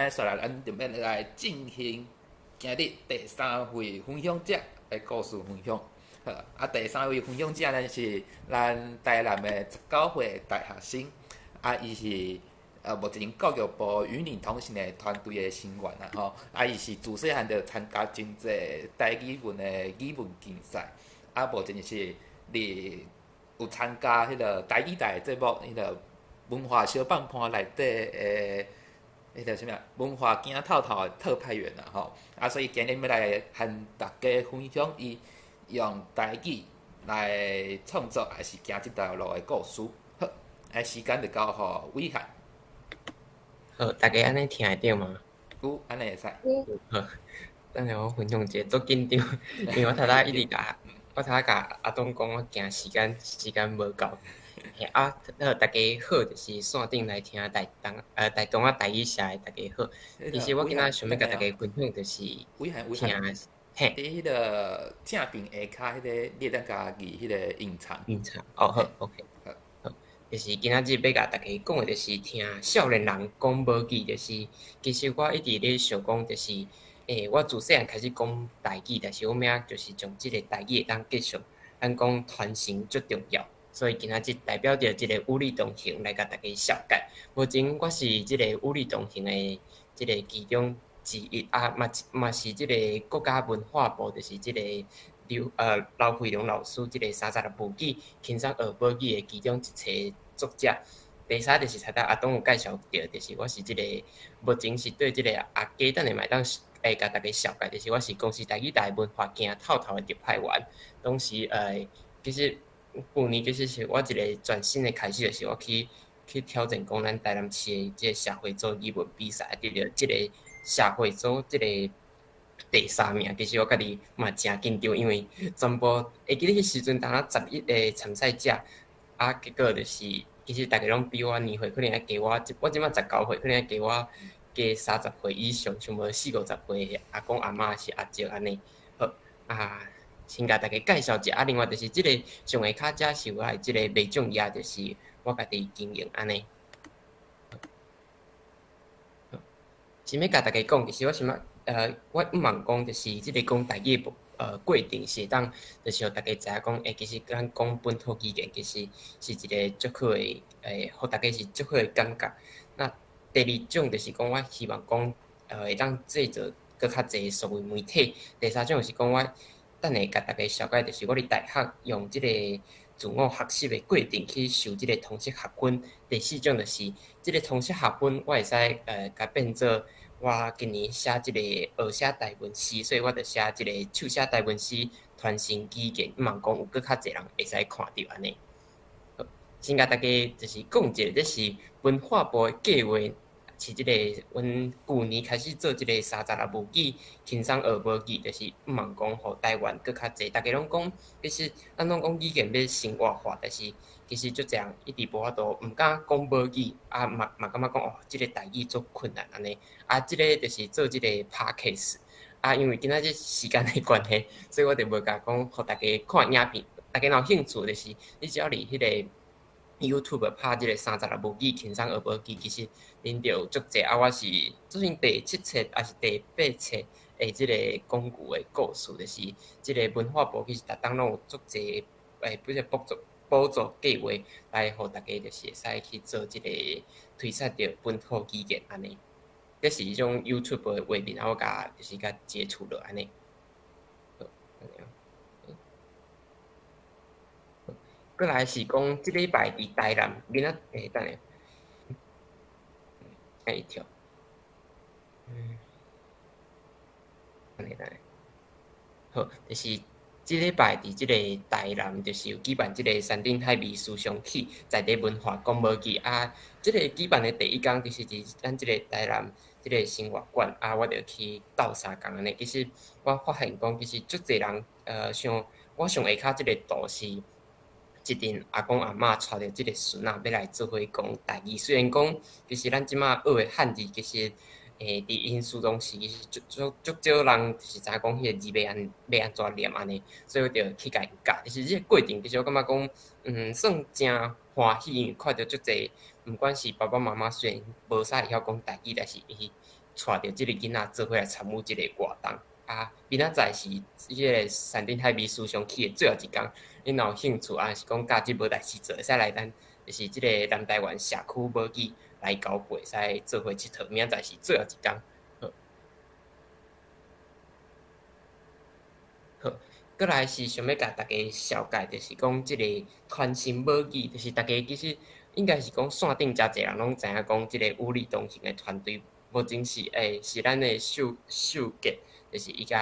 按呢煞來，咱就欲來進行今日第三位分享者的故事分享。好，啊，第三位分享者呢是咱台南的19歲大學生，啊，伊是目前教育部與你同行的團隊的成員啦吼，啊，伊是自細漢就參加真濟台語文的語文競賽，啊，目前是佇有參加彼個台語台的節目，彼個文化小放伴內底的彼個啥物啊？文化行透透的特派員啦吼，啊，所以今日欲來和大家分享伊用台語來創作，抑是行這條路的故事。好，啊，時間就交予偉漢。好，大家按呢聽會著嗎？有，按呢會使。好，等下我分享一下，足緊張，因為我頭拄一直共我頭拄共阿東講，我驚時間無夠。嘿啊，好，大家好，就是線頂來聽台東仔台語社的大家好。其實我今仔想欲共大家分享，就是聽嘿。佇彼個正邊下跤彼個，你會當共伊彼個隱藏。隱藏，哦好，OK。好，就是今仔日欲共大家講的，就是聽少年人講母語，就是其實我一直咧想講，就是我自細漢開始講台語，但是我欲就是將這个台語會當繼續，咱講傳承足重要，所以今仔日代表著這个與你同行來共大家紹介。目前我是這个與你同行的這个其中之一，啊嘛嘛是這个國家文化部，就是這个劉惠龍老師這个36母語輕鬆學母語的其中一冊作者。第三就是頭拄阿東有介紹著，就是我是這个目前是對這个阿基，等下嘛會當會共大家紹介，就是我是公視台語台文化行透透的特派員。當時其實舊年其實是我一个全新的開始，就是我去挑戰講咱台南市的這个社會組語文比賽，得著這个社會組這个第三名。其實我家己嘛誠緊張，因為全部會記得彼時陣，當11個參賽者，啊，結果就是其實逐家攏比我年歲可能愛加我，我這擺19歲，可能愛加我加30歲以上，像無四五十歲阿公阿嬤是阿叔按呢。好啊，先共大家介紹一下，啊，另外就是這个上下跤遮是我的這个賣種業，就是我家己經營按呢。先欲共大家講，其實我想欲，我毋茫講，就是這个講台語的過程是會當，就是予大家知影講，欸，其實咱講本土語言其實是一个足好的，欸，予大家是足好的感覺。那第二種就是講，我希望講，會當製造閣較濟數位媒體。第三種就是講，我等下共大家紹介，就是我佇大學用這个自我學習的過程去修這个通識學分。第四種就是這个通識學分，我會使共變做我今年寫這个學寫台文詩，所以我就寫這个手寫台文詩傳承語言，毋茫講有閣較濟人會使看著按呢。好，先共大家就是講一下，這是文化部的計畫，是這个阮舊年開始做這个36母語輕鬆學母語，就是毋茫講予台灣閣較濟。大家攏講，其實咱攏講語言欲生活化，但是其實足濟人一直無法度，毋敢講母語，啊嘛嘛感覺講哦，這个台語足困難按呢。啊，這个就是做這个 podcast，啊，因為今仔日時間的關係，所以我就無共講，予大家看影片。大家若有興趣，就是你只要佇彼个 YouTube 拍這个36母語輕鬆學母語，其實恁就有足濟。啊，我是最近第七冊，抑是第八冊的這个講古的故事，就是這个文化部其實逐冬攏有足濟，欸，不是補助計劃來予大家，就是會使去做這个推廣著本土語言按呢。這是彼種 YouTube 的畫面，啊，我共就是共截圖落按呢。好，按呢。過來是講，這禮拜佇台南囡仔，欸，等下，會跳，等下等下，好，就是這禮拜佇這個台南，就是有舉辦這个山頂海味思想起在地文化講母語啊。這个舉辦的第一工，就是佇咱這個台南這个生活館啊，我就去鬥相共按呢。其實我發現講，其實足濟人，像我上下跤這个圖是一陣阿公阿嬤帶著這个孫仔欲來做伙講台語。雖然講，其實咱這馬學的漢字，其實佇𪜶書中時，其實足足足少人就是知影講彼个字欲按怎念按呢，所以我就去共𪜶教。其實這个過程，其實我感覺講，算誠歡喜，因為看著足濟，毋管是爸爸媽媽雖然無啥會曉講台語，但是伊帶著這個囡仔做伙來參與這個活動。啊，明仔載是這個山頂海美思想起的最後一工，恁若有興趣，啊是講假日無代誌做，會使來咱就是這個南台灣社區母語來交配，會使做伙𨑨迌。明仔載是最後一工。好，好，閣來是想欲共大家紹介，就是講這個傳承母語，就是大家其實應該是講線頂誠濟人攏知影講，這個與你同行的團隊，目前是是咱的秀秀傑，就是伊共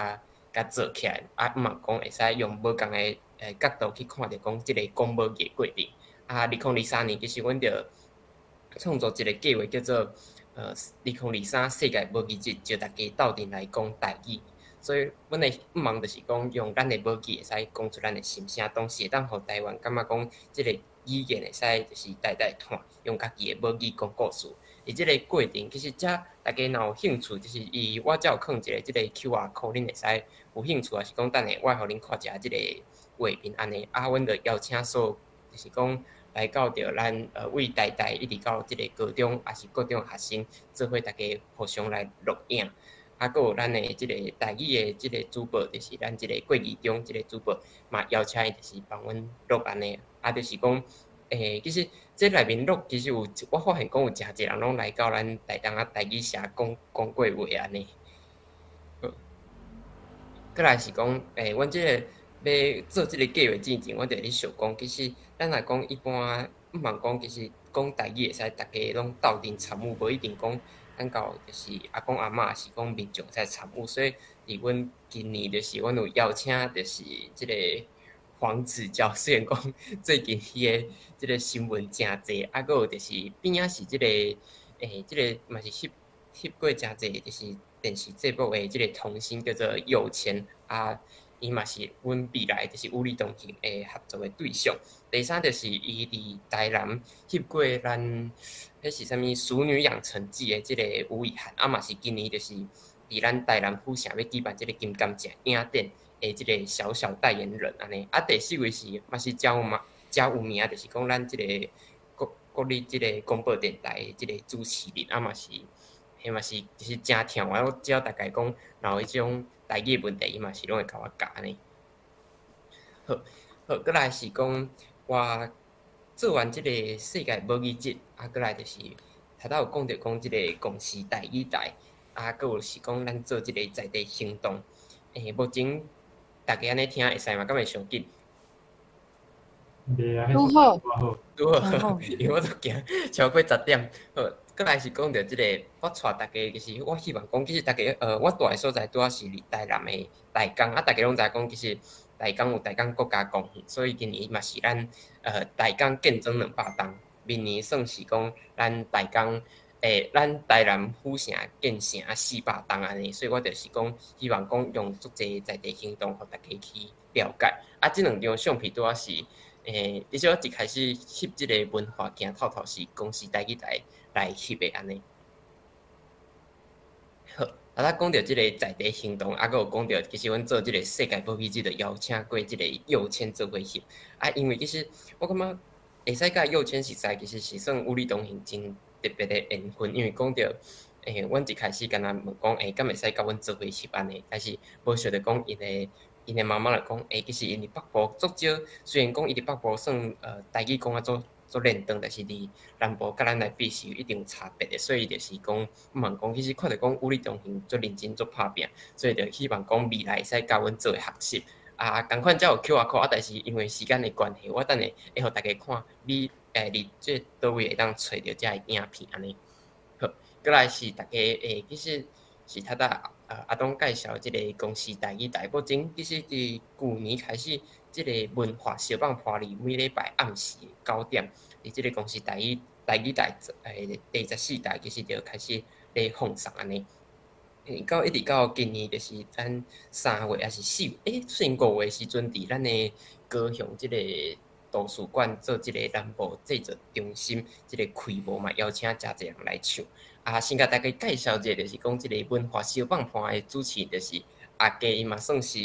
共做起來，啊，嘛講會使用無仝的角度去看著講這個講母語的過程。啊，2023年其實阮著創造一個計劃叫做2023世界母語日，招大家鬥陣來講台語。所以，阮的向望就是講，用咱的母語會使講出咱的心聲，同時會當予台灣感覺講，這個語言會使就是代代傳，用家己的母語講故事。佇這個過程，其實遮大家若有興趣，就是伊我遮有囥一個這個 QR code，恁會使有興趣，抑是講等下我會予恁看一下這個畫面按呢。啊，阮就邀請所有，就是講來到著咱為台大一直到這個高中，抑是國中學生，做伙大家互相來錄影。啊，閣有咱的這個台語的這個主播，就是咱這個郭義中這個主播，嘛邀請伊就是幫阮錄按呢。啊，就是講，其實這內面錄其實有，我發現講有誠濟人攏來到咱台東啊台語社講講過話按呢。好，閣來是講，阮這個欲做這個計劃之前，阮就咧想講，其實咱若講一般，毋茫講，其實講台語會使逐家攏鬥陣參與，無一定講。咱到就是阿公阿嬤是講民眾會使參與，所以佇阮今年就是阮有邀請，就是這個黃子佼，雖然講最近伊的這個新聞誠濟，啊，閣有就是邊仔是這個這個嘛是翕翕過誠濟，就是電視節目的這個童星叫做祐謙啊，伊嘛是阮未來就是與你同行的合作的對象。第三就是伊佇台南翕過咱。彼是啥物《俗女養成記》的這個吳以涵，啊嘛是今年就是佇咱台南府城欲舉辦這個金甘蔗影展的這個小小代言人按呢。啊，第四位是嘛是誠有嘛誠有名，就是講咱這個國國立這個廣播電台的這個主持人，啊嘛是，彼嘛是就是誠聽話，我只要大概講，若有彼種台語問題，伊嘛是攏會共我教按呢。好，好，閣來是講我。做完這個世界母語日，啊，閣來就是頭拄有講著講這個公視台語台，啊，閣有是講咱做這個在地行動。目前大家按呢聽會使嗎？敢會傷緊？袂啊，拄好，拄好，因為我都驚超過10點。好，閣來是講著這個，我帶大家，其實我希望講，其實大家，我蹛的所在拄仔是佇台南的大港，啊，大家攏知影講，其實。大港有大港國家公園，所以今年嘛是咱大港建莊200冬，明年算是講咱大港咱台南府城建成400冬按呢，所以我就是講希望講用足濟在地行動，予大家去了解。啊，這兩張相片拄仔是其實我一開始翕這個文化鏡透頭是公視台語台來翕的按呢。好。啊，咱講著這個在地行動，啊，閣有講著，其實阮做這個世界母語日，就邀請過這個祐謙做伙翕。啊，因為其實我感覺會使佮祐謙熟似，其實是算與你同行真特別的緣分。因為講著，阮一開始敢若問講，敢會使佮阮做伙翕按呢？但是無想著講，𪜶的媽媽就講，其實𪜶佇北部足少，雖然講伊佇北部算台語講啊足足輪轉，但是佇南部佮咱來比是有一定有差別的，所以就是講，毋茫講，其實看著講與你同行足認真足拍拚，所以就希望講未來會使佮阮做伙學習。啊，仝款遮有 QR code，啊，但是因為時間的關係，我等下會予大家看，你佇這佗位會當揣著這个影片按呢。好，閣來是大家其實是頭拄阿東介紹這個公視台語台，目前其實佇舊年開始，這個文化相放破哩，每禮拜暗時9點，佇這個公視台語台語台第14台，其實就開始咧放送按呢。到一直到今年，就是咱3月抑是4月，出現5月時陣，佇咱的高雄這個圖書館做這個南部製作中心，這個開幕嘛，邀請誠濟人來唱。啊，先共大家介紹一下，就是講這個文化相放伴的主持人，就是阿佳，伊嘛算是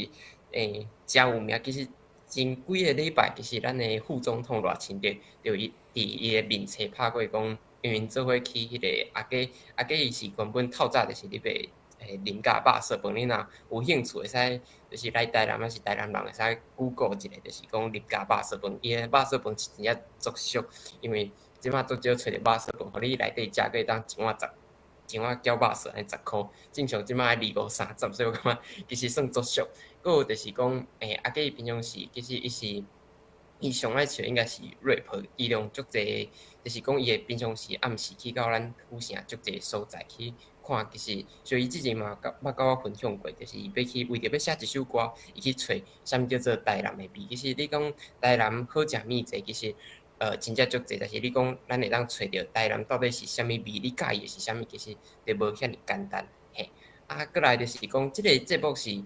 誠有名。其實前幾个禮拜，其實咱的副總統賴清德就伊佇伊的面冊拍過講，因為𪜶做伙去彼个阿基阿基伊是原本透早就是咧賣林家肉臊飯，你若有興趣會使，就是來台南抑是台南人會使 Google 一下，就是講林家肉臊飯，伊的肉臊飯是真正足俗，因為這馬足少揣著肉臊飯，予你內底食，閣會當一碗十，一碗餃肉臊按呢10箍，正常這馬愛二五三十，所以我感覺其實算足俗。閣有就是講，阿基伊平常時其實伊是。伊上愛唱應該是 rap，伊用足濟，就是講伊會平常時暗時去到咱府城足濟所在去看，其實所以伊之前嘛捌佮我分享過，就是伊欲去為著欲寫一首歌，伊去揣啥物叫做台南的味。其實你講台南好食物濟，其實真正足濟，但是你講咱會當揣著台南到底是啥物味，你佮意的是啥物，其實就無遐爾簡單嘿。啊，閣來就是講，這个節目是。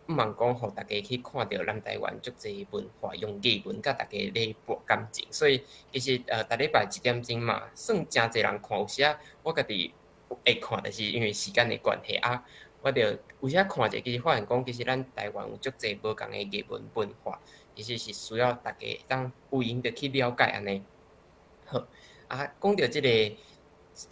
毋茫講，予大家去看著南台灣足濟文化，用藝文佮大家咧博感情，所以其實逐禮拜一點鐘嘛，算誠濟人看。有時仔我家己會看，但是因為時間的關係啊，我就有時仔看者，其實發現講，其實咱台灣有足濟無仝的藝文文化，其實是需要大家會當有閒著去了解按呢。好，啊，講著這个。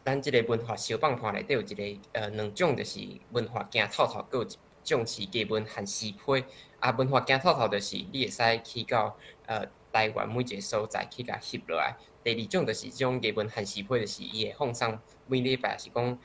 咱這个文化相放伴內底有一个兩種，就是文化行透透，閣有一種是藝文限時批。啊，文化行透透就是你會使去到台灣每一个所在去共翕落來。第二種就是這種藝文限時批，就是伊會放送每禮拜，是講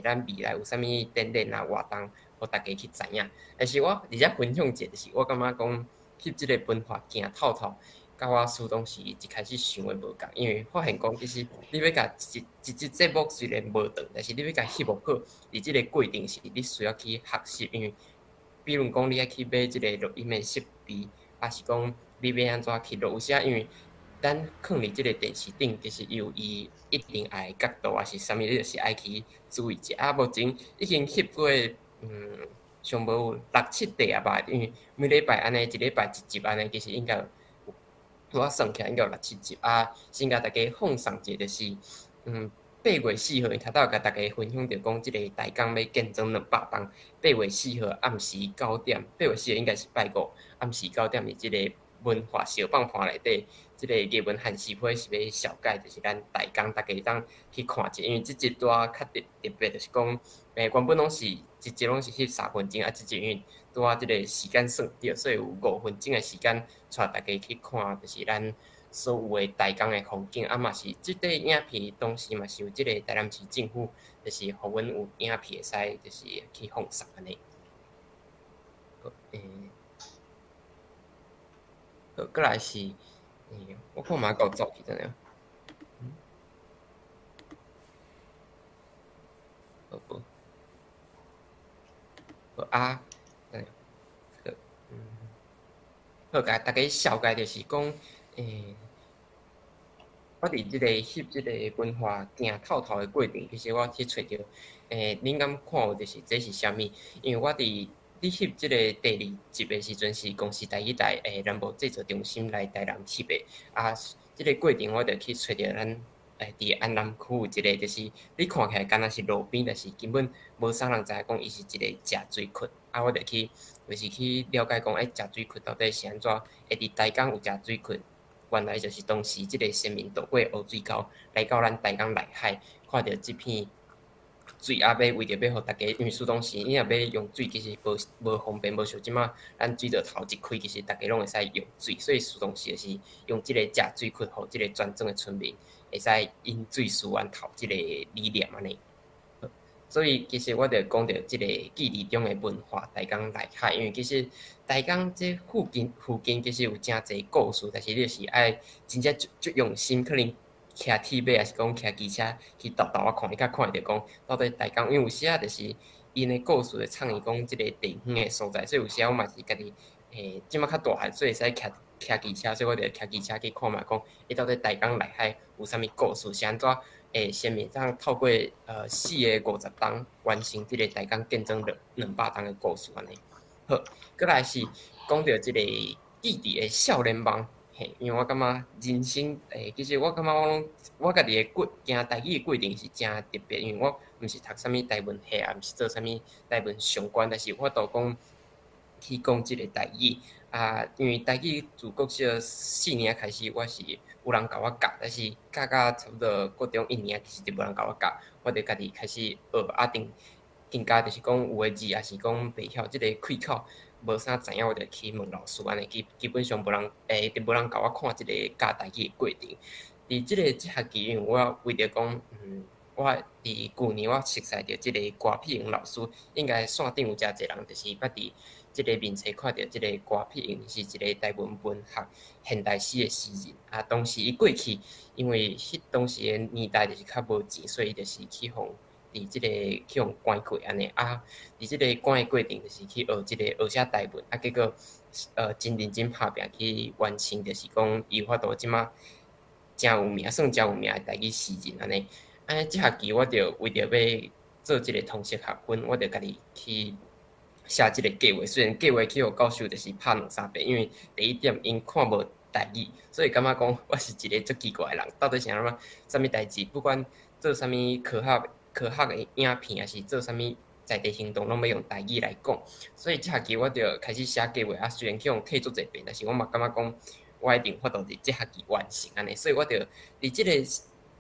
咱未來有啥物展覽啊活動，予大家去知影。但是我佇遮分享一下，就是我感覺講翕這个文化行透透。佮我初當時一開始想的無仝，因為發現講其實你欲共一一集節目雖然無長，但是你欲共翕予好，佇這个過程是你需要去學習，因為比如講你愛去買這个錄音的設備，抑是講你欲按怎去錄，有時仔因為咱囥佇這个電視頂，其實伊有伊一定愛的角度，抑是啥物，你就是愛去注意者。啊，目前已經翕過，上無有六七塊啊吧，因為每禮拜按呢，一禮拜一集按呢，其實應該有。我算起來應該有六七集啊！先共大家放送一下，就是，8月4號，𪜶頭拄有共大家分享著講，這个台江欲建莊200冬，8月4號暗時九點，8月4號應該是拜五，暗時九點佇這个文化相放伴內底，這个藝文限時批是欲紹介，就是咱台江，大家會當去看一下，因為這集拄仔較特特別，就是講，原本攏是一集攏是翕3分鐘，啊，這集因為拄仔這个時間算著，所以有5分鐘的時間，帶大家去看，就是咱所有的台江的風景，啊嘛是這塊影片當時嘛是有這个台南市政府，就是予阮有影片會使，就是去放送按呢。好，好，閣來是，我看嘛夠走去，等下。好無？好啊，等下，好，共大家紹介就是講，我佇這个翕這个文化行透透的過程，其實我去揣著，恁敢看有就是這是啥物？因為我佇咧翕這个第二集的時陣，是公視台語台南部製作中心來台南翕的。啊，這个過程我就去揣著咱佇安南區有一个，就是你看起來敢若是路邊，但是根本無啥人知影講伊是一个食水窟。啊，我就去就是去了解講，食水窟到底是按怎？會佇台江有食水窟，原來就是當時這个先民渡過烏水溝來到咱台江內海，看著這片水啊，欲為著欲予大家，因為初當時你若欲用水，其實無無方便，無像這馬咱水槽頭一開，其實大家攏會使用水，所以初當時就是用這个食水窟，予這个全莊的村民會使飲水思源頭這个理念按呢。所以其實我就講著這个記憶中的文化，台江內海，因為其實台江這附近附近其實有誠濟故事，但是你就是愛真正足足用心，可能騎鐵馬，抑是講騎機車去兜兜仔看，你才看會著講到底台江，因為有時仔就是𪜶的故事會藏佇講這个地方的所在，所以有時仔我嘛是家己，這馬較大漢，所以會使騎騎機車，所以我就騎機車去看覓講，到底台江內海有啥物故事，是按怎？先民通透過四个50冬完成這个台江建莊200冬的故事按呢。好，閣來是講著這个記憶的少年夢，嘿，因為我感覺人生，其實我感覺我攏我家己的過行台語的過程是誠特別，因為我毋是讀啥物台文系啊，毋是做啥物台文相關，但是我都講去講這个台語啊，因為台語自國小四年開始，我是有人共我教，但是教甲差不多國中一年，其實就無人共我教，我就家己開始學啊，定更加就是講有的字，抑是講袂曉這个開口，無啥知影，我就去問老師按呢，基本上無人會，就無人共我看這个教台語的過程。佇這个這學期，因為我為著講，我佇舊年我熟似著這个郭碧榮老師，應該線頂有誠濟人，就是捌佇這个面冊看著這个郭碧榮是一個台灣文學現代詩的詩人。啊，當時伊過去，因為彼當時的年代就是較無錢，所以伊就是去予佇這個去予關過按呢。啊，佇這個關的過程，就是去學這个學寫台文，啊，結果真認真拍拚去完成，就是講伊有法度這馬誠有名，算誠有名的台語詩人按呢。按呢，這學期我就為著欲做這个通識學分，我就家己去寫這个計畫。雖然計畫去予教授就是拍兩三遍，因為第一點𪜶看無台語，所以感覺講我是一个足奇怪的人。到底是按怎啥物代誌，不管做啥物科學的影片，抑是做啥物在地行動，攏欲用台語來講。所以這學期我就開始寫計畫啊，雖然去予退足濟遍，但是我嘛感覺講我一定有法度佇這學期完成按呢。所以我就佇這个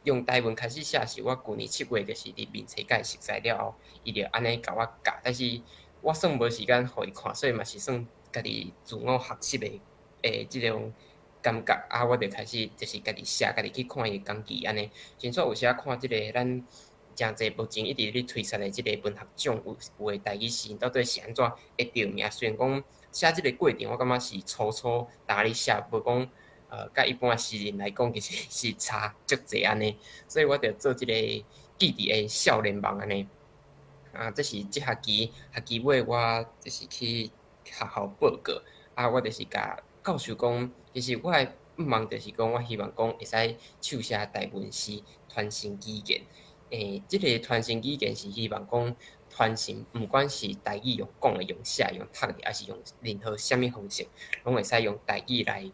用台文開始寫是，我舊年7月就是佇面冊共伊熟似了後，伊就按呢共我教，但是我算無時間予伊看，所以嘛是算家己自我學習的這種感覺啊，我就開始就是家己寫，家己去看伊的講義按呢。先煞有時仔看這个咱誠濟目前一直咧推捒的這个文學獎有的台語詩到底是按怎會得名？雖然講寫這个過程，我感覺是粗粗逐咧寫，無講佮一般的詩人來講，其實是差足濟按呢。所以我就做這个記佇的少年網按呢。啊，這是這學期學期尾，我就是去學校報告，啊，我就是共教授講，其實我的願望就是講，我希望講會使手寫台文詩傳承語言。這个傳承語言是希望講傳承，毋管是台語用講的、用寫、用讀的，抑是用任何啥物方式，攏會使用台語來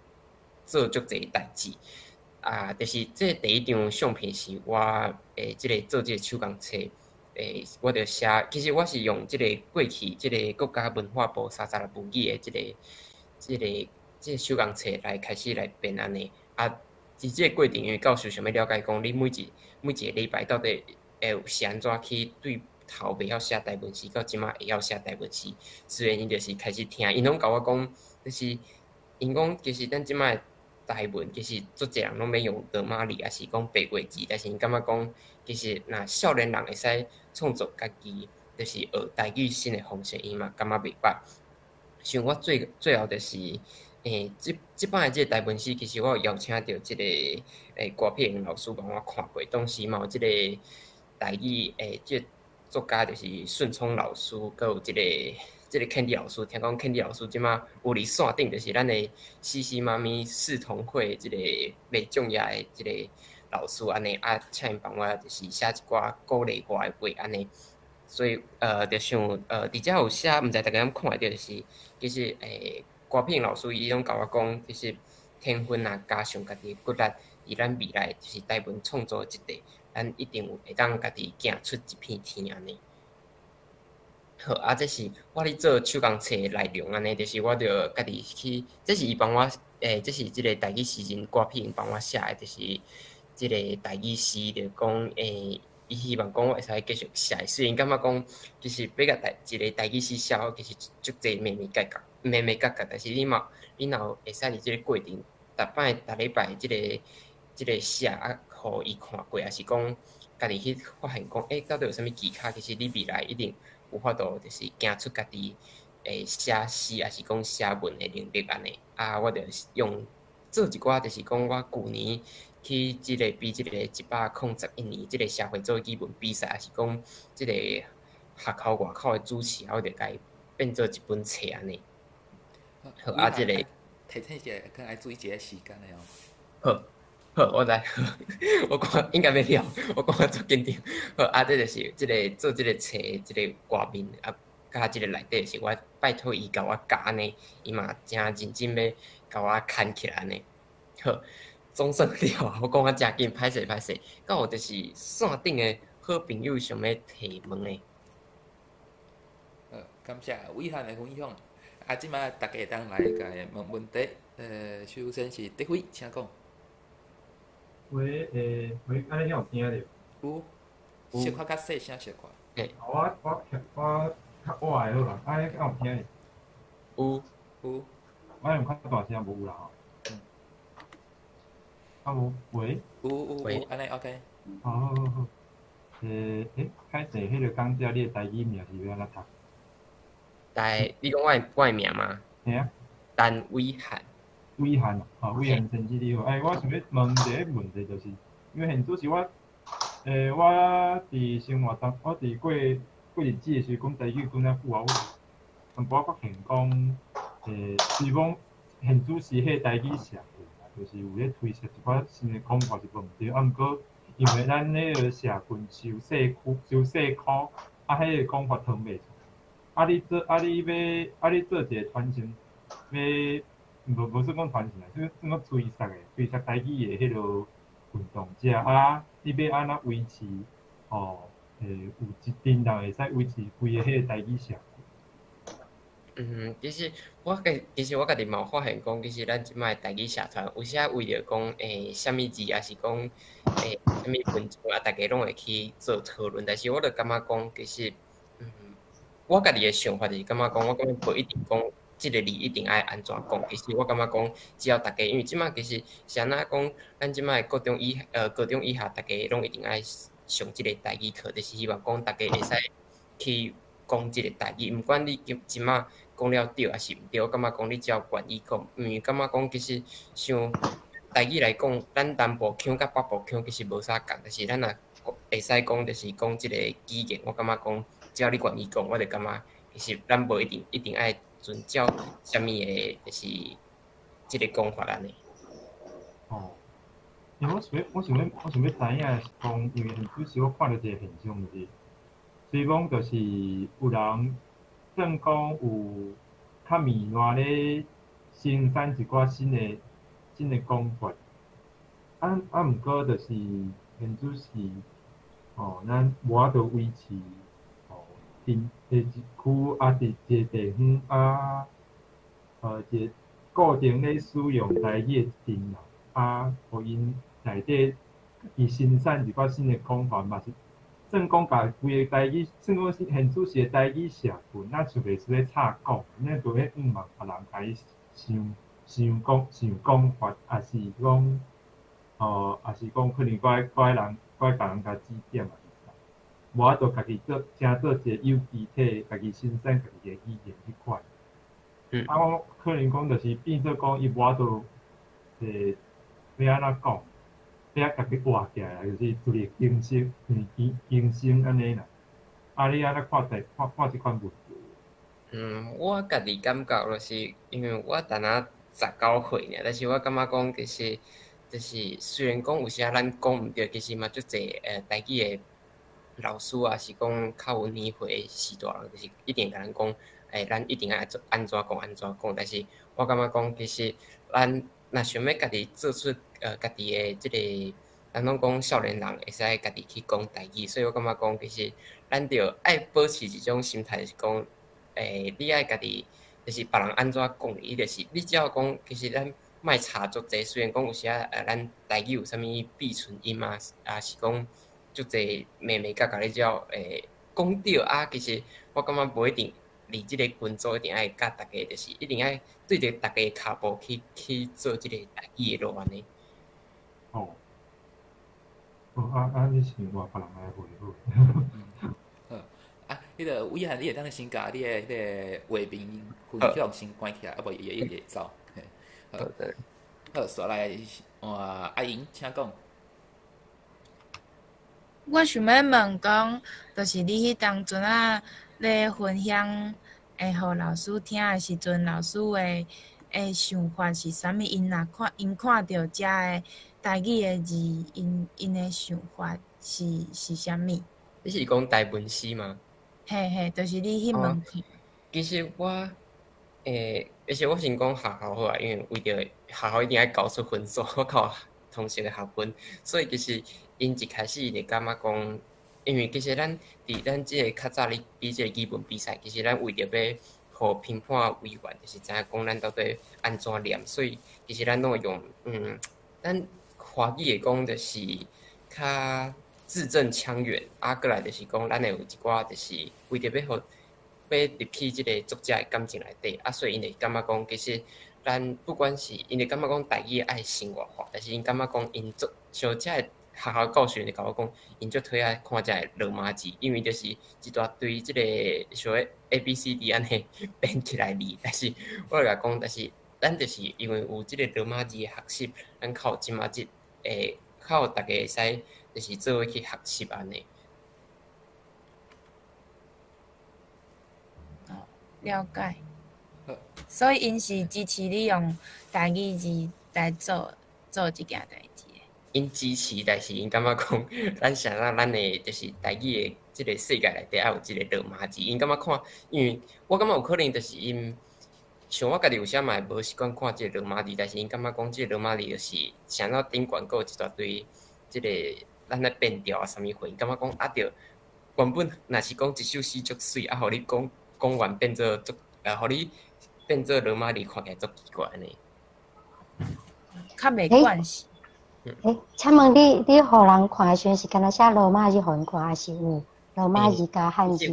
做足濟代誌。啊，就是這第一張相片是我這个做這个手工冊，我就寫，其實我是用這個過去這个國家文化部36母語的這個手工冊來開始來編按呢。啊，佇這个過程，因為教授想欲了解講，你每一個禮拜到底會是按怎去對頭袂曉寫台文詩，到這馬會曉寫台文詩。雖然𪜶就是開始聽，𪜶攏共我講，就是𪜶講其實咱這馬的台文其實足濟人攏欲用羅馬字，抑是講白話字，但是𪜶感覺講，其實若少年人會使創作家己，就是學台語新的方式，伊嘛感覺袂䆀。像我最後就是，這擺的這個台文詩，其實我有邀請著這個郭碧榮老師幫我看過，當時嘛有這個台語這個作家就是順聰老師，閣有這個 Candy 老師，聽講 Candy 老師這馬有佇線頂，就是咱的西西媽咪視同會這個袂重要的這個老師按呢，啊，請𪜶幫我就是寫一寡鼓勵我的話按呢。所以就像佇遮有寫，毋知大家敢看會著，就是其實郭碧榮老師伊攏共我講，其實天分若加上家己的骨力，佇咱未來就是台文創作這塊，咱一定有會當家己行出一片天按呢。好，啊，這是我咧做手工冊的內容按呢，就是我著家己去，這是伊幫我，這是這個台語詩人郭碧榮幫我寫的，就是這個台語詩，就講，伊希望講我會使繼續寫，雖然感覺講，其實欲共一個台語詩寫好，其實足濟眉眉角角、眉眉角角，但是你嘛，你若有會使佇這個過程，逐擺逐禮拜這個寫啊，予伊看過，抑是講家己去發現講，到底有啥物技巧？其實你未來一定有法度，就是行出家己寫詩，抑是講寫文的能力按呢。啊，我就用做一寡，就是講我舊年去這个比這个101年這个社會組語文比賽，抑是講這个學校外口的主持，我就共伊變做一本冊按呢。好，啊，這個提醒一下，可能愛注意一下時間的哦。好，好，我知，我講應該欲了，我講足緊張。好，啊，這就是這个做這个冊，這个外面啊，佮這个內底是我拜託伊共我教按呢，伊嘛誠認真欲共我牽起來按呢。好，總算了，我講啊誠緊，歹勢歹勢。閣有就是線頂的好朋友想欲提問的。好，感謝偉漢的分享。啊，這馬大家會當來共問問題。首先是德輝，請講。喂，喂，按呢敢有聽著？有，小可較細聲小可。嘿。我較倚的好啊，按呢敢有聽著？有。有。我用較大聲無有啦吼。啊無，喂？有有有，按呢 OK。好好好。欸，歹勢，彼个講者你的台語名是欲按怎讀？台，你講我的名嗎？嘿啊。陳偉漢。偉漢啊，偉漢先生你好。欸，我想欲問一个問題，就是因為現主是我，我佇生活當，我佇過過日子的時講台語講遮久啊，我淡薄仔發現講，雖講現主時彼个台語社群啊，就是有咧推設一寡新的講法是無毋對，啊，毋過因為咱彼个社群傷細區，傷細箍，啊，彼个講法通袂出。啊，你做啊，你欲啊，你做一个傳承，欲無算講傳承啊，算講追溯的，追溯台語的彼个運動者啊，你欲按怎維持？吼，有一陣人會使維持規个彼个台語社群。嗯，其實我家己嘛有發現講，其實咱這擺台語社團有時為著講啥物字，抑是講啥物文章啊，大家攏會去做討論。但是我就感覺講，其實我家己的想法就是感覺講，我感覺無一定講這个字一定愛按怎講。其實我感覺講，只要大家，因為這擺其實是按怎講，咱這擺高中以下，大家攏一定愛上這个台語課，就是希望講大家會使去講這个台語，毋管你今這擺講了對抑是毋對，我感覺講你只要願意講，因為感覺講其實像台語來講，咱南部腔佮北部腔其實無啥仝，但是咱若會使講就是講這个語言，我感覺講只要你願意講，我就感覺其實咱無一定一定愛遵照啥物的，就是這个講法按呢。哦，因為我想欲知影的是講，因為現主時我看著一个現象，就是雖講就是有人算講有較糜爛咧生產一寡新的講法，啊，毋過就是現主時，吼，咱無法度維持吼，佇一區啊，佇一个地方啊，一个固定咧使用台語的一陣人，啊，予𪜶內底家己生產一寡新的講法嘛是。算講共規个台語，算講是現主時的台語社群，咱想袂出咧插講，咱就咧向望別人共伊想想講想講法，抑是講，吼，抑是講可能閣愛人閣愛共人共指點啊，無法度家己做，成做一个有機體，家己生產家己的語言彼款。啊，我可能講就是變做講伊無法度，欲按怎講？欲家己活起來，就是自力更生、更生按呢啦。啊，你按怎看待看看這款問題？嗯，我家己感覺就是，因為我但仔19歲爾，但是我感覺講其實，就是雖然講有時仔咱講毋對，其實嘛足濟台語的老師啊，是講較有年歲的序大人，就是一定共咱講，咱一定愛按怎講按怎講。但是我感覺講，其實咱若想欲家己做出家己的這个，咱攏講少年人會使家己去講台語，所以我感覺講，其實咱著愛保持一種心態，是講，你愛家己，就是別人按怎講，伊就是你只要講，其實咱莫查足濟。雖然講有時仔咱台語有啥物閉唇音啊，抑是講足濟眉眉角角，你只要講對啊，其實我感覺無一定，佇這个群組一定愛佮大家，就是一定愛對著大家的跤步去做這个台語的路按呢。哦，哦啊啊！你是換別人來回好。好，啊，彼个偉漢，你會當先共你的彼个畫面分享先關起來，啊無伊會走。好，好，紲來換阿瑩，請講。我想欲問講，就是你彼當陣仔咧分享，會予老師聽的時陣，老師的想法是啥物？𪜶若看，𪜶看著遮个台語的字，𪜶的想法是啥物？你是講台文詩嗎？嘿嘿，就是你彼門課。其實我，其實我先講學校好啊，因為為著學校一定愛交出分數，我較有通識的學分，所以其實𪜶一開始就感覺講，因為其實咱佇咱這个較早咧比這个語文比賽，其實咱為著欲予評判委員，就是知影講咱到底按怎念，所以其實咱攏會用，咱華歡喜的講，就是較字正腔圓，啊，閣來就是講，咱會有一寡就是為著欲予欲入去這个作者的感情內底，啊，所以𪜶會感覺講，其實咱不管是𪜶會感覺講台語愛生活化，但是𪜶感覺講𪜶足像這个學校教授就共我講，𪜶足討厭看這个羅馬字，因為就是一大堆這个像 A B C D 按呢編起來字，但是我就共講，但是咱就是因為有這个羅馬字的學習，咱較有這馬這會較有逐家會使就是做伙去學習按呢。了解。所以𪜶是支持你用台語字來做做這件代誌的。𪜶支持，但是𪜶感覺講，咱啥人咱的就是台語的這个世界內底愛有這个羅馬字，𪜶感覺看，因為我感覺有可能就是𪜶像我家己有時嘛會無習慣看這个羅馬字，但是𪜶感覺講這个羅馬字就是啥怎頂懸閣有一大堆這个咱咧變調啊啥物貨，𪜶感覺講啊著原本若是講一首詩足媠，啊，予你講講完變做足，予你變做羅馬字看起來足奇怪按呢。較袂慣勢。欸，請問你，你予人看的時陣是敢若寫羅馬字予𪜶看，還是有羅馬字佮漢字？欸，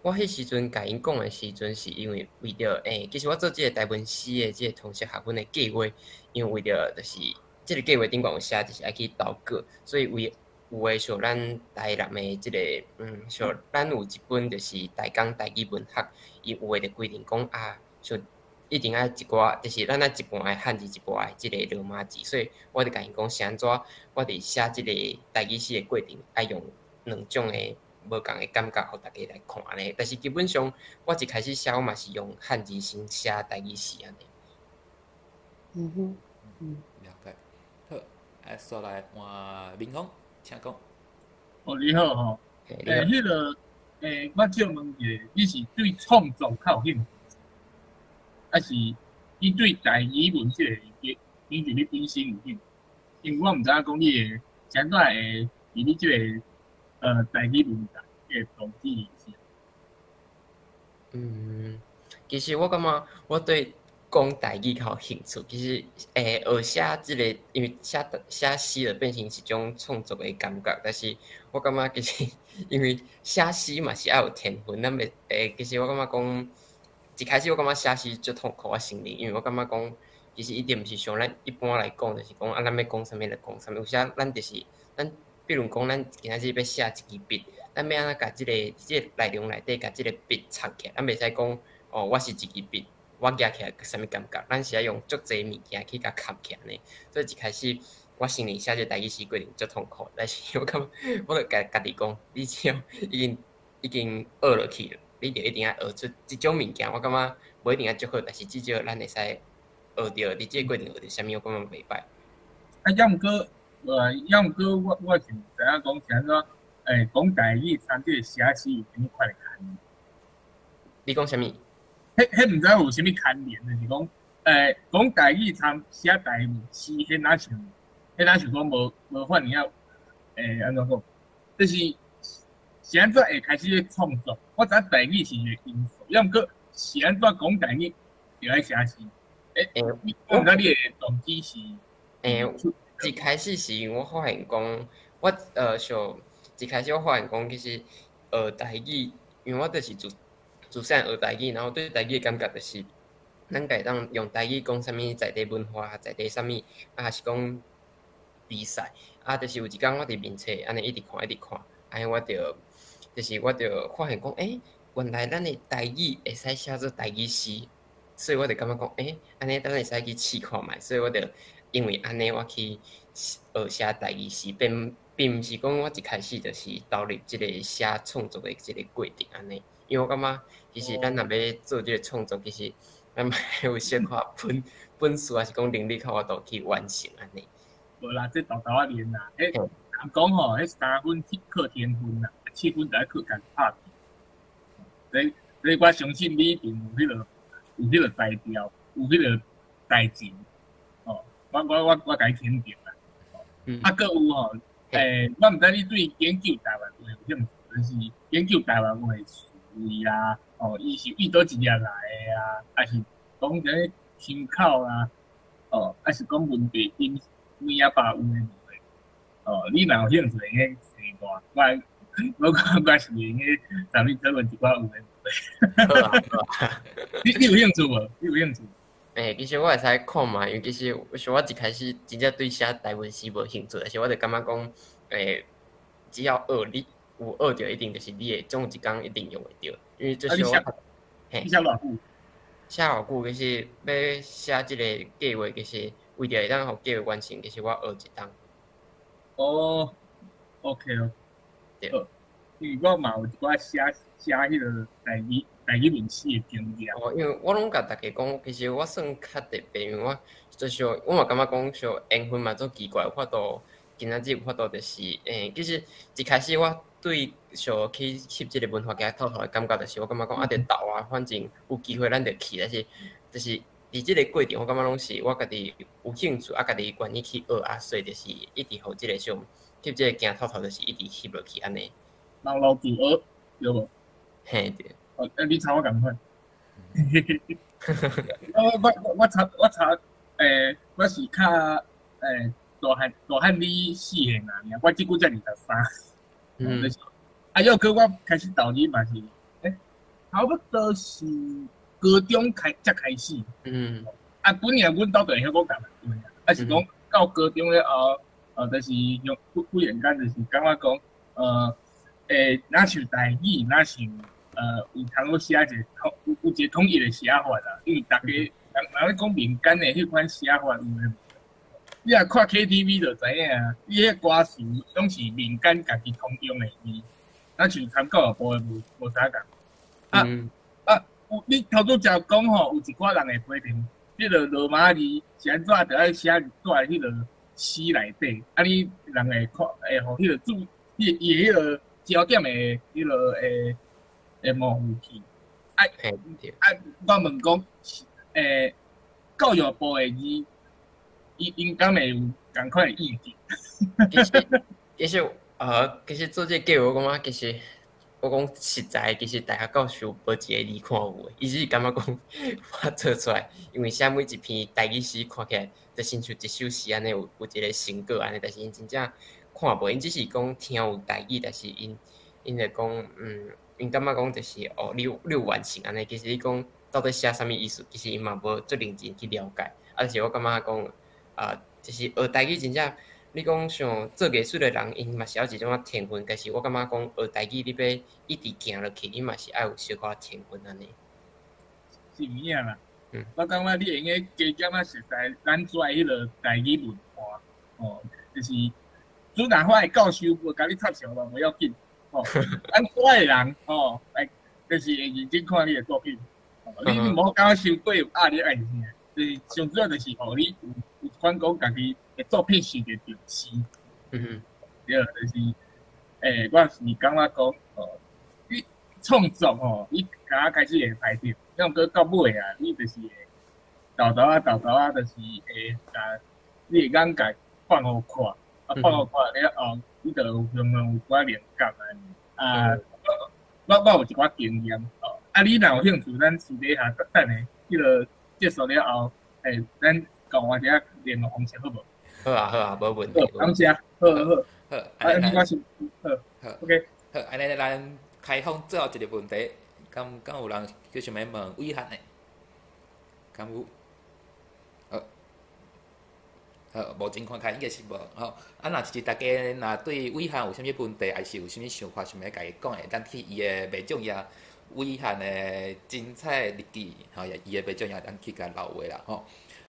我彼時陣共𪜶講的時陣，是因為為著欸，其實我做這個台文詩的這個通識學分的計劃，因為為著就是這個計劃頂懸有寫，就是愛去投稿，所以為有的像咱台南的這個，像咱有一本就是台港台語文學，伊有的就規定講啊，像一定愛一寡，就是咱愛一半的漢字，一半的這个羅馬字，所以我就共𪜶講，是按怎我佇寫這个台語詩的過程，愛用兩種的無仝的感覺，予大家來看按呢。但是基本上，我一開始寫，我嘛是用漢字先寫台語詩按呢。了解。好，啊，煞來換明峰，請講。哦，你好吼。欸，彼个，欸，我借問一下，你是對創作較有興趣，還是你對台語文這個研究你本身有興趣？因為我毋知影講你會是按怎會佇你這個台語文的動機是。其實我感覺我對講台語較有興趣。其實，欸，學寫這個，因為寫寫詩就變成一種創作的感覺。但是我感覺其實，因為寫詩嘛是愛有天分，咱袂欸，其實我感覺講，一開始我感覺寫詩足痛苦，我承認，因為我感覺講，其實一定毋是像咱一般來講，就是講啊，咱欲講啥物就講啥物。有時咱就是咱，比如講，咱今仔日欲寫一支筆，咱欲按怎共這个內容內底共這个筆插起來，咱袂使講哦，我是一支筆，我舉起來啥物感覺？咱是愛用足濟物件去共崁起來呢。所以一開始我承認寫這台語詩過程足痛苦，但是我感覺我就共家己講，你只要已經已經學落去了，你就一定愛學出這種物件。我感覺無一定愛足好，但是至少咱會使學著佇這個過程學著啥物，我感覺袂䆀。啊，抑毋過，我是毋知影講是按怎，欸，講台語參這个寫詩有啥物款的牽連？你講啥物？彼毋知有啥物牽連，就是講，欸，講台語參寫台語詩，彼若像講無法爾仔，欸，按怎講？就是是按怎會開始咧創作？我知影台語是一個因素，抑毋過是按怎講台語就愛寫詩？欸，我毋知你的動機是？欸，一開始是因為我發現講，我像一開始我發現講，其實學台語，因為我就是自自細漢學台語，然後對台語的感覺就是，咱家會當用台語講啥物在地文化，在地啥物，啊，還是講比賽，啊，就是有一工我佇面冊按呢一直看一直看，按呢我就就是我就發現講，欸，原來咱的台語會使寫做台語詩，所以我就感覺講，欸，按呢咱會使去試看覓，所以我就因為按呢我去學寫台語詩，並毋是講我一開始就是投入這個寫創作的這個過程按呢，因為我感覺其實咱若欲做這個創作，其實咱嘛有小可本事，還是講能力較有法度去完成按呢。無啦，這沓沓仔練啦，彼人講吼，彼3分靠天分啦，7分就愛靠家己拍拼。所以我相信你一定有彼個才調，有彼個才情，哦，我共你肯定啦。啊，閣有吼，欸，我毋知你對研究台灣話有興趣，就是研究台灣話詞彙啊，哦，伊是對佗一粒來的啊，還是講啥物腔口啊，哦，還是講文字音物仔百有的無的，哦，你若有興趣會用揣我，我是會用啥物討論一寡有的無的。好啊好啊。你有興趣無？你有興趣？欸，其實我會使看覓，因為其實像我一開始真正對寫台文詩無興趣，但是我就感覺講，欸，只要學你有學著，一定就是你會總有一工一定用會著，因為這是我，你寫偌久？寫偌久，其實欲寫這個計劃，其實為著會當予計劃完成，其實我學一冬。哦，OK 哦，對。因為我嘛有一寡寫寫彼個台語文詩的經驗。哦，因為我攏共大家講，其實我算較特別，因為我就是我嘛感覺講像緣分嘛足奇怪，有法度今仔日有法度就是，欸，其實一開始我對想去翕這個文化鏡透透的感覺，就是我感覺講啊，著鬥啊，反正有機會咱就去，但是就是佇這個過程，我感覺攏是我家己有興趣，啊，家己願意去學啊，所以就是一直予這個像翕這個鏡透透，就是一直翕落去按呢。人老自學，對無？嘿對。哦，啊，你查我仝款。我查，欸，我是較欸大漢你四歲爾，我這久才23。就是，啊，猶閣我開始投入嘛是，欸，差不多是高中才開始。啊，本來阮兜就會曉講台語，啊是講到高中了後，就是用忽然間就是感覺講，欸，若像台語，若像有通好寫一個統有有一個統一的寫法啦，因為逐家人人咧講民間的彼款寫法有的無？你若看 KTV 就知影啊，伊彼歌詞攏是民間家己通用的字，若像參考部的無啥仝。啊啊，有你頭拄才講吼，有一寡人會批評，彼個羅馬字是按怎著愛寫佇彼個詩內底，啊你人會看會予彼個注伊伊彼個焦點的彼個會模糊去。啊啊，我問講，欸，教育部的字，伊𪜶敢會有仝款的意見？其實做這個計劃，我感覺其實我講實在，其實大學教授無一個字看有的，伊只是感覺講我做出來，因為寫每一篇台語詩看起來，就親像一首詩按呢，有一個成果按呢，但是𪜶真正看無，𪜶只是講聽有台語，但是𪜶就講，𪜶感覺講就是哦，你有完成按呢，其實你講到底寫啥物意思，其實𪜶嘛無足認真去了解，啊，但是我感覺講，啊，就是學台語真正，你講像做藝術的人，𪜶嘛是有一種仔天分，但是我感覺講學台語，你欲一直行落去，你嘛是愛有小可天分按呢。是有影啦。我感覺你會用加減仔熟悉咱遮的彼個台語文化，哦，就是主若我的教授無共你插潲嘛無要緊，哦，咱遮的人，哦，來就是會認真看你的作品，哦，你無感覺傷過有壓力還是啥，就是上主要就是予你有款講家己的作品受著重視。對，就是，欸，我是感覺講，哦，你創作吼，你剛開始會歹著，了毋過到尾啊，你就是會沓沓仔沓沓仔，就是會共你的眼界放予闊，啊放予闊了後，你就有慢慢有寡靈感啊。啊，我有一寡經驗，哦，啊，你若有興趣，咱私底下等下，彼個結束了後，欸，咱講完這聯絡方式好無？好啊好啊，無問題。好，感謝，好好。好，啊，你我是好，好，OK。好，按呢咱開放最後一個問題，敢有人閣想欲問偉漢的？敢有？好，好，目前看起來應該是無吼。啊，若是大家若對偉漢有啥物問題，還是有啥物想法想欲共伊講的，咱去伊的麥眾頁偉漢的精彩日記，吼，伊的麥眾頁，咱去共留話啦吼。